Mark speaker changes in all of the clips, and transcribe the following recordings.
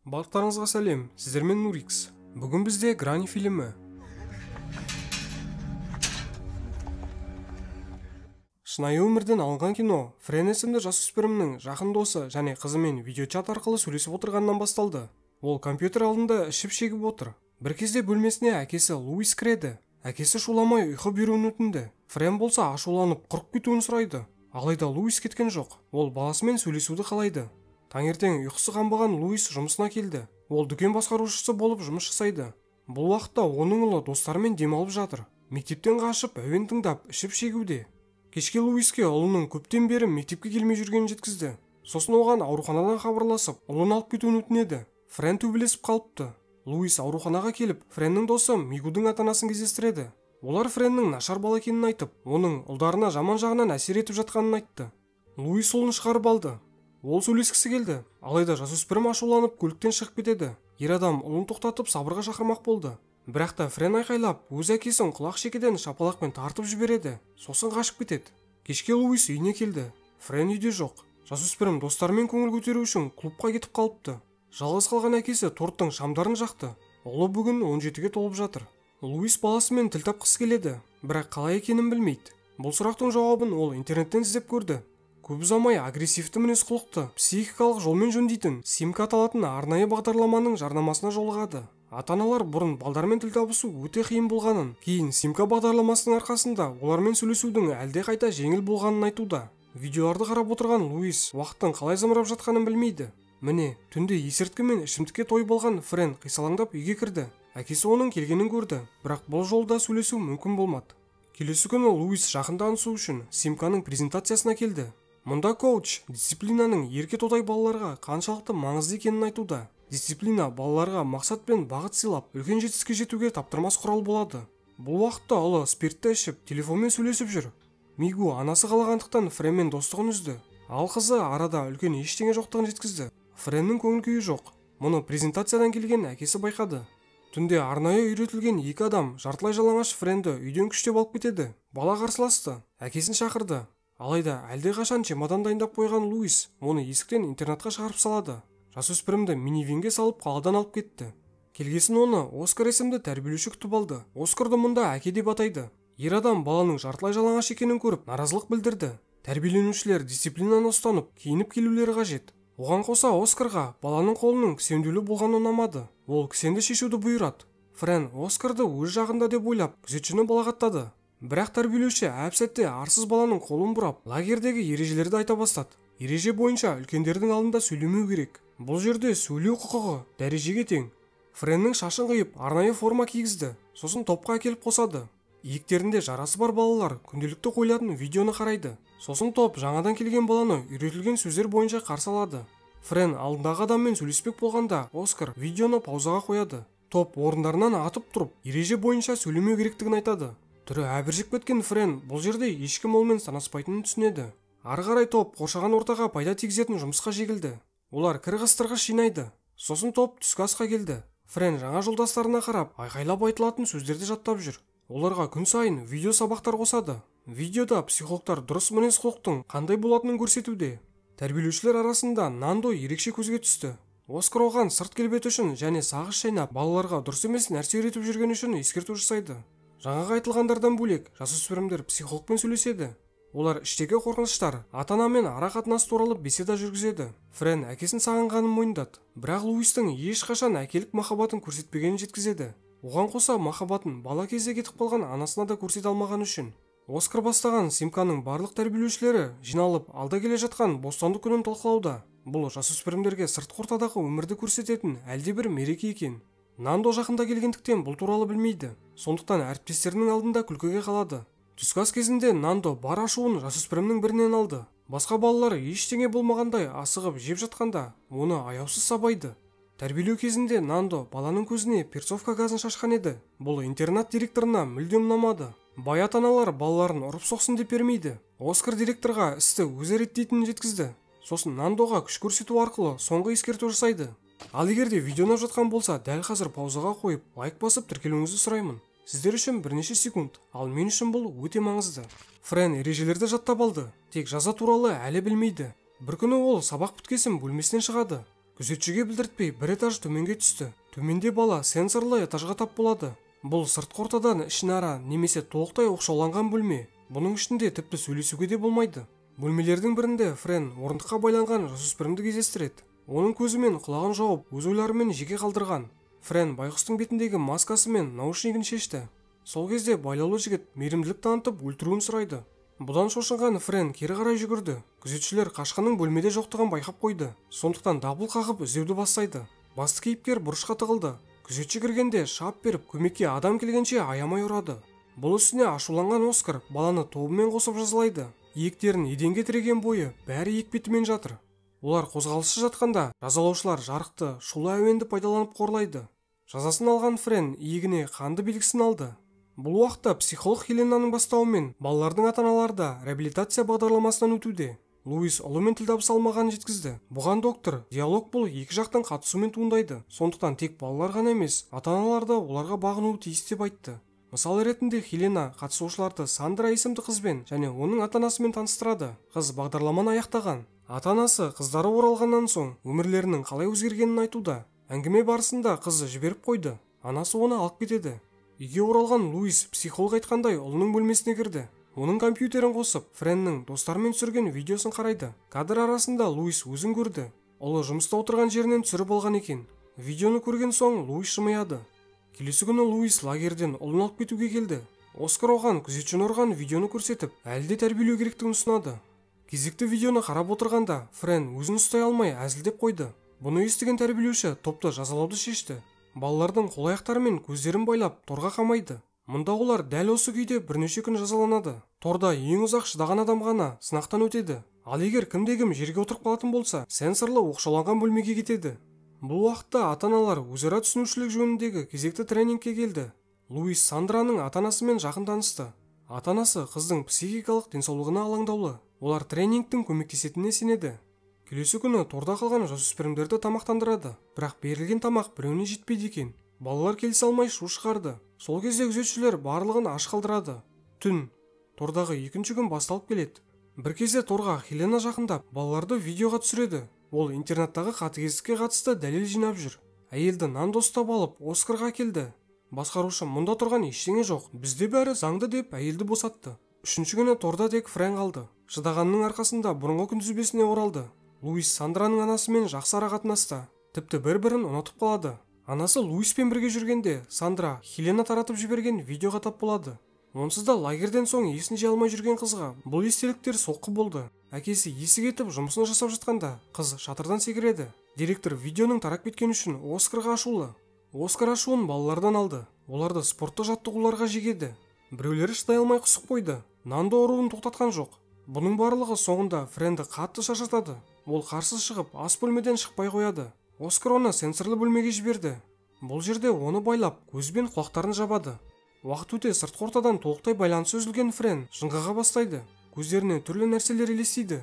Speaker 1: Барлықтарыңызға сәлем, сіздермен Нурикс. Бүгін бізде Грани фильмі. Шынайы өмірден алынған кино Френ есімді жасөспірімнің жақын досы және қызымен видеочат арқылы сөйлесіп отырғаннан басталды. Ол компьютер алдында ішіп шегіп отыр. Бір кезде бөлмесіне әкесі Луис кіреді. Әкесі шуламай ұйқы беруін өтінді. Френ болса ашуланып құрып кетуін сұрайды. Алайда Луис кеткен жоқ. Ол баласымен сөйлесуді қалайды. Таңертең ұйқысы қанбаған Луис жұмысына келді. Ол дүкен басқарушысы болып жұмыс жасайды. Бұл уақытта оның ұлы достарымен демалып жатыр. Мектептен қашып, әуен тыңдап, ішіп шегуде. Кешке Луиске ұлының көптен бері мектепке келмей жүргенін жеткізді. Сосын оған ауруханадан хабарласып, ұлын алып кетуін өтінеді. Френ төбелесіп қалыпты. Луис ауруханаға келіп, Френнің досы Мигудың ата-анасын кездестіреді. Олар Френнің нашар бала екенін айтып, оның ұлдарына жаман жағынан әсер етіп жатқанын айтты. Луис ұлын шығарып алды. Ол сөйлескісі келді. Алайда жасөспірім ашуланып көліктен шығып кетеді. Ер адам ұлын тоқтатып сабырға шақырмақ болды. Бірақ та Френ айқайлап, өз әкесін құлақ шекеден шапалақпен тартып жібереді. Сосын қашып кетеді. Кешке Луис үйіне келді. Френ үйде жоқ. Жасөспірім достарымен көңіл көтеру үшін клубқа кетіп қалыпты. Жалғыз қалған әкесі торттың шамдарын жақты. Ұлы бүгін 17-ге толып жатыр. Луис баласымен тіл тапқысы келеді, бірақ қалай екенін білмейді. Бұл сұрақтың жауабын ол интернеттен іздеп көрді. Көп ұзамай агрессивті мінез-құлықты психикалық жолмен жөндейтін симка аталатын арнайы бағдарламаның жарнамасына жолығады. Ата-аналар бұрын балдармен тіл табысу өте қиын болғанын, кейін симка бағдарламасының арқасында олармен сөйлесудің әлдеқайда жеңіл болғанын айтуда. Видеоларды қарап отырған Луис уақыттың қалай зымырап жатқанын білмейді. Міне, түнде есірткі мен ішімдікке тойып алған Френ қисалаңдап үйге кірді. Әкесі оның келгенін көрді, бірақ бұл жолда сөйлесу мүмкін болмады. Келесі күні Луис жақын танысу үшін симканың презентациясына келді. Мұнда коуч дисциплинаның ерке тодай балаларға қаншалықты маңызды екенін айтуда. Дисциплина балаларға мақсат пен бағыт сыйлап, үлкен жетістікке жетуге таптырмас құрал болады. Бұл уақытта ұлы спиртті ішіп, телефонмен сөйлесіп жүр. Мигу анасы қалағандықтан Френмен достығын үзді. Ал қызы арада үлкен ештеңе жоқтығын жеткізді. Френнің көңіл күйі жоқ. Мұны презентациядан келген әкесі байқады. Түнде арнайы үйретілген екі адам жартылай жалаңаш Френді үйден күштеп алып кетеді. Бала қарсыласты, әкесін шақырды. Алайда әлдеқашан чемодан дайындап қойған Луис оны есіктен интернатқа шығарып салады. Жасөспірімді минивенге салып қаладан алып кетті. Келгесін оны Оскар есімді тәрбиелеуші күтіп алды. Оскарды мұнда әке деп атайды. Ер адам баланың жартылай жалаңаш екенін көріп наразылық білдірді. Тәрбиеленушілер дисциплинаны ұстанып, киініп келулері қажет. Оған қоса Оскарға баланың қолының кісендеулі болғаны ұнамады. Ол кісенді шешуді бұйырады. Френ Оскарды өз жағында деп ойлап, күзетшіні балағаттады. Бірақ тәрбиелеуші әп-сәтте арсыз баланың қолын бұрап, лагердегі ережелерді айта бастады. Ереже бойынша үлкендердің алдында сөйлемеу керек. Бұл жерде сөйлеу құқығы дәрежеге тең. Френнің шашын қиып, арнайы форма кигізді. Сосын топқа әкеліп қосады. Иектерінде жарасы бар балалар күнделікті қойылатын видеоны қарайды. Сосын топ жаңадан келген баланы үйретілген сөздер бойынша қарсы алады. Френ алдындағы адаммен сөйлеспек болғанда Оскар видеоны паузаға қояды. Топ орындарынан атып тұрып, ереже бойынша сөйлемеу керектігін айтады. Түрі әбіржіп кеткен Френ бұл жерде ешкім олмен санаспайтынын түсінеді. Ары қарай топ қоршаған ортаға пайда тигізетін жұмысқа жегілді. Олар кір қыстырғыш жинайды. Сосын топ түскі асқа келді. Френ жаңа жолдастарына қарап, айқайлап айтылатын сөздерді жаттап жүр. Оларға күн сайын видео сабақтар қосады. Видеода психологтар дұрыс мінез-құлықтың қандай болатынын көрсетуде. Тәрбиелеушілер арасында Нандо ерекше көзге түсті. Оскар оған сырт келбеті үшін және сағыз шайнап балаларға дұрыс емес нәрсе үйретіп жүргені үшін ескерту жасайды. Жаңағы айтылғандардан бөлек жасөспірімдер психологпен сөйлеседі. Олар іштегі қорқыныштар, ата-анамен ара қатынас туралы беседа жүргізеді. Френ әкесін сағынғанын мойындады, бірақ Луистің ешқашан әкелік махаббатын көрсетпегенін жеткізеді. Оған қоса махаббатын бала кезде кетіп қалған анасына да көрсете алмаған үшін. Оскар бастаған симканың барлық тәрбиелеушілері жиналып алда келе жатқан бостандық күнін талқылауда. Бұл жасөспірімдерге сыртқы ортадағы өмірді көрсететін әлдебір мереке екен. Нандо жақында келгендіктен бұл туралы білмейді. Сондықтан әріптестерінің алдында күлкіге қалады. Түскі ас кезінде Нандо бар ашуын жасөспірімнің бірінен алды. Басқа балалар ештеңе болмағандай асығып жеп жатқанда оны аяусыз сабайды. Тәрбиелеу кезінде Нандо баланың көзіне перцовка газын шашқан еді. Бұл интернат директорына мүлдем ұнамады. Бай ата-аналар балаларын ұрып соқсын деп бермейді. Оскар директорға істі өзі реттейтінін жеткізді. Сосын Нандоға күш көрсету арқылы соңғы ескерту жасайды. Ал егер де видео ұнап жатқан болса, дәл қазір паузаға қойып, лайк басып тіркелуіңізді сұраймын. Сіздер үшін бірнеше секунд, ал мен үшін бұл өте маңызды. Френ ережелерді жаттап алды, тек жаза туралы әлі білмейді. Бір күні ол сабақ біткесін бөлмесінен шығады. Күзетшіге білдіртпей бір этаж төменге түсті. Төменде бала сенсорлы этажға тап болады. Бұл сыртқы ортадан ішінара немесе толықтай оқшауланған бөлме. Бұның ішінде тіпті сөйлесуге де болмайды. Бөлмелердің бірінде Френ орындыққа байланған жасөспірімді кездестіреді. Оның көзі мен құлағын жауып, өз ойларымен жеке қалдырған. Френ байғұстың бетіндегі маскасы мен наушнигін шешті. Сол кезде байлаулы жігіт мейірімділік танытып өлтіруін сұрайды. Бұдан шошынған Френ кері қарай жүгірді. Күзетшілер қашқынның бөлмеде жоқтығын байқап қойды. Сондықтан дабыл қағып іздеуді бастайды. Басты кейіпкер бұрышқа тығылды. Күзетші кіргенде шап беріп, көмекке адам келгенше аямай ұрады. Бұл үстіне ашуланған Оскар баланы тобымен қосып жазалайды. Иектерін еденге тіреген бойы бәрі иек бетімен жатыр. Олар қозғалыссыз жатқанда жазалаушылар жарықты, шулы әуенді пайдаланып қорлайды. Жазасын алған Френ иегіне қанды белгісін алды. Бұл уақытта психолог Хеленаның бастауымен балалардың ата-аналары да реабилитация бағдарламасынан өтуде. Луис ұлымен тіл табыса алмағанын жеткізді. Бұған доктор, диалог бұл екі жақтың қатысуымен туындайды. Сондықтан тек балалар ғана емес, ата-аналар да оларға бағынуы тиіс деп айтты. Мысал ретінде Хелена қатысушыларды Сандра есімді қызбен және оның ата-анасымен таныстырады. Қыз бағдарламаны аяқтаған. Ата-анасы қыздары оралғаннан соң өмірлерінің қалай өзгергенін айтуда. Әңгіме барысында қызы жіберіп қойды. Анасы оны алып кетеді. Үйге оралған Луис психолог айтқандай ұлының бөлмесіне кірді. Оның компьютерін қосып, Френнің достарымен түсірген видеосын қарайды. Кадр арасында Луис өзін көрді. Ұлы жұмыста отырған жерінен түсіріп алған екен. Видеоны көрген соң Луис жымияды. Келесі күні Луис лагерден ұлын алып кетуге келді. Оскар оған күзетшіні ұрған видеоны көрсетіп, әлі де тәрбиелеу керектігін ұсынады. Кезекті видеоны қарап отырғанда Френ өзін ұстай алмай әзілдеп қойды. Бұны естіген тәрбиелеуші топты жазалауды шешті. Балалардың қол-аяқтары мен көздерін байлап торға қамайды. Мұнда олар дәл осы күйде бірнеше күн жазаланады. Торда ең ұзақ шыдаған адам ғана сынақтан өтеді. Ал егер кімде-кім жерге отырып қалатын болса, сенсорлы оқшауланған бөлмеге кетеді. Бұл уақытта ата-аналар өзара түсінушілік жөніндегі кезекті тренингке келді. Луис Сандраның ата-анасымен жақын танысты. Ата-анасы қыздың психикалық денсаулығына алаңдаулы. Олар тренингтің көмектесетініне сенеді. Келесі күні торда қалған жасөспірімдерді тамақтандырады. Бірақ берілген тамақ біреуіне жетпейді екен. Балалар келісе алмай шу шығарды. Сол кезде күзетшілер барлығын аш қалдырады. Түн. Тордағы екінші күн басталып келеді. Бір кезде торға Хелена жақындап, балаларды видеоға түсіреді. Ол интернаттағы қатыгездікке қатысты дәлел жинап жүр. Әйелді Нандо ұстап алып, Оскарға келді. Басқарушы мұнда тұрған ештеңе жоқ, бізде бәрі заңды деп әйелді босатты. Үшінші күні торда тек Френ қалды. Шыдағанның арқасында бұрынғы күнтізбесіне оралды. Луис Сандраның анасымен жақсы арақатынаста. Тіпті бір-бірін ұнатып қалады. Анасы Луиспен бірге жүргенде Сандра Хелена таратып жіберген видеоға тап болады. Онсыз да лагерден соң есін жия алмай жүрген қызға бұл естеліктер соққы болды. Әкесі есі кетіп жұмысын жасап жатқанда қыз шатырдан секіреді. Директор видеоның тарап кеткені үшін Оскарға ашулы. Оскар ашуын балалардан алды. Оларды спорттық жаттығуларға жегеді. Біреулері шыдай алмай құсып қойды. Нандо ұруын тоқтатқан жоқ. Бұның барлығы соңында Френді қатты шаршатады. Ол қарсы шығып, ас бөлмеден шықпай қояды. Оскар оны сенсорлы бөлмеге жіберді. Бұл жерде оны байлап, көзі мен құлақтарын жабады. Уақыт өте сыртқы ортадан толықтай байланысы үзілген Френ жыңғаға бастайды. Көздеріне түрлі нәрселер елестейді.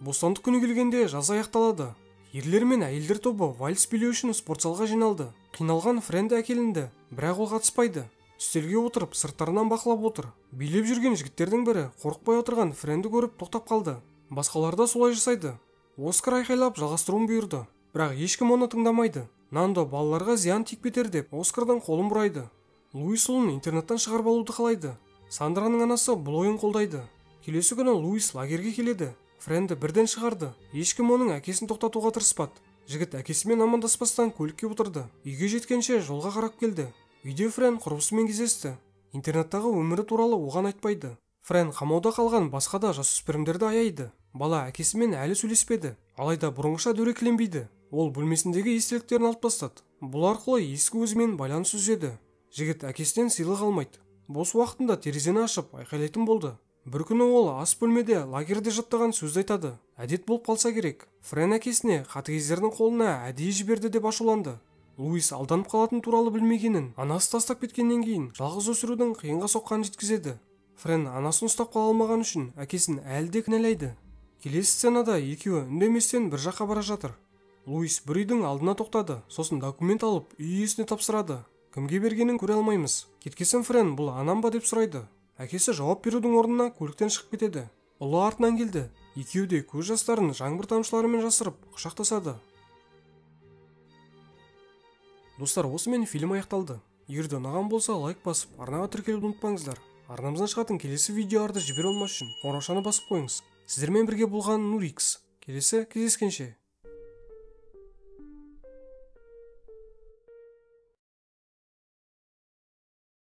Speaker 1: Бостандық күні келгенде жаз аяқталады. Ерлер мен әйелдер тобы вальс билеу үшін спортзалға жиналды. Қиналған Френді әкелінді, бірақ ол қатыспайды. Үстелге отырып, сырттарынан бақылап отыр. Билеп жүрген жігіттердің бірі қорықпай отырған Френді көріп тоқтап қалды. Басқалар да солай жасайды. Оскар айқайлап жалғастыруын бұйырды. Бірақ ешкім оны тыңдамайды. Нандо балаларға зиян тиіп кетер деп Оскардың қолын бұрайды. Луис ұлын интернаттан шығарып алуды қалайды. Сандраның анасы бұл ойын қолдайды. Келесі күні Луис лагерге келеді. Френді бірден шығарды. Ешкім оның әкесін тоқтатуға тырыспады. Жігіт әкесімен амандаспастан көлікке отырды. Үйге жеткенше жолға қарап келді. Үйде Френ құрбысымен кездесті. Интернаттағы өмірі туралы оған айтпайды. Френ қамауда қалған басқа да жасөспірімдерді аяйды. Бала әкесімен әлі сөйлеспеді. Алайда бұрынғыша дөрекіленбейді. Ол бөлмесіндегі естеліктерін алып тастады. Бұл арқылы ескі өзімен байланыс үзеді. Жігіт әкесінен сыйлық алмайды. Бос уақытында терезені ашып айқайлайтын болды. Бір күні ол ас бөлмеде лагерде жаттаған сөзді айтады. Әдет болып қалса керек. Френ әкесіне қатыгездердің қолына әдейі жіберді деп ашуланды. Луис алданып қалатын туралы білмегенін, анасы тастап кеткеннен кейін жалғыз өсірудің қиынға соққанын жеткізеді. Френ анасын ұстап қала алмаған үшін әкесін әлі де кінәлайды. Келесі сценада екеуі үндеместен бір жаққа бара жатыр. Луис бір үйдің алдына тоқтады, сосын документ алып үй иесіне тапсырады. Кімге бергенін көре алмаймыз. Кеткесін Френ бұл анам ба деп сұрайды. Әкесі жауап берудің орнына көліктен шығып кетеді. Ұлы артынан келді. Екеуі де көз жастарын жаңбыр тамшыларымен жасырып, құшақтасады. Достар, осымен фильм аяқталды. Егер де ұнаған болса, лайк басып, арнаға тіркелуді ұмытпаңыздар. Арнамыздан шығатын келесі видеоларды жібере алмас үшін қоңыраушаны басып қойыңыз. Сіздермен бірге болған Нурикс. Келесі кездескенше.